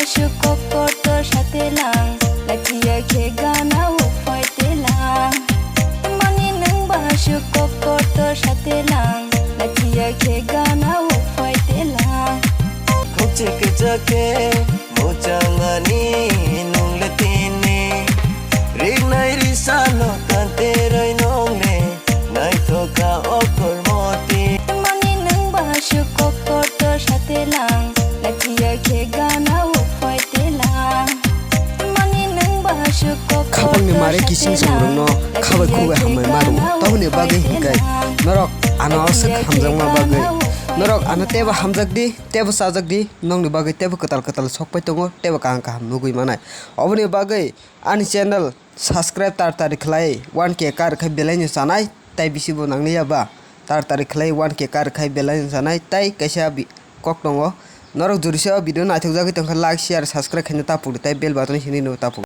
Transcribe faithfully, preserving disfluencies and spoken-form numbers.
Sukok kotor sate lang, lachiya khe gana uphai te lang. Mani nung ba sukok kotor sate lang, lachiya khe gana uphai te lang. Khokche kwchake muchangani nungle tini, ringnai risalo kanteroi nongle. Naithoka okormoti. Mani nung ba sukok kotor sate lang, lachiya khe gana uphai te lang. Mani nung ba sukok kotor sate lang, lachiya khe gana uphai te lang. Khapangni mare kising songrokno khabai khukbai hambai ma rwo. Taboni bagwi hinkhe norok ano aswk hamjakma bagwi. Norok ano teibo hamjak di, teibo chajak di, nokni bagwi teibo kwtal kwtal sokpai tongo, teibo kaham kaham nugwi manai. Oboni bagwi ani channel subscribe tar tari khlai one K kar khai belai no chanai, tai bisi bo nangli ya ba? Tar tari khlai one K kar khai belai no chanai, tai kaisa bi-, kok tongo. Norok jori se o video naithok jagwi tongkha, like, share, subscribe khaina ta pukdi, tai bell button hinwi no ta pukdi.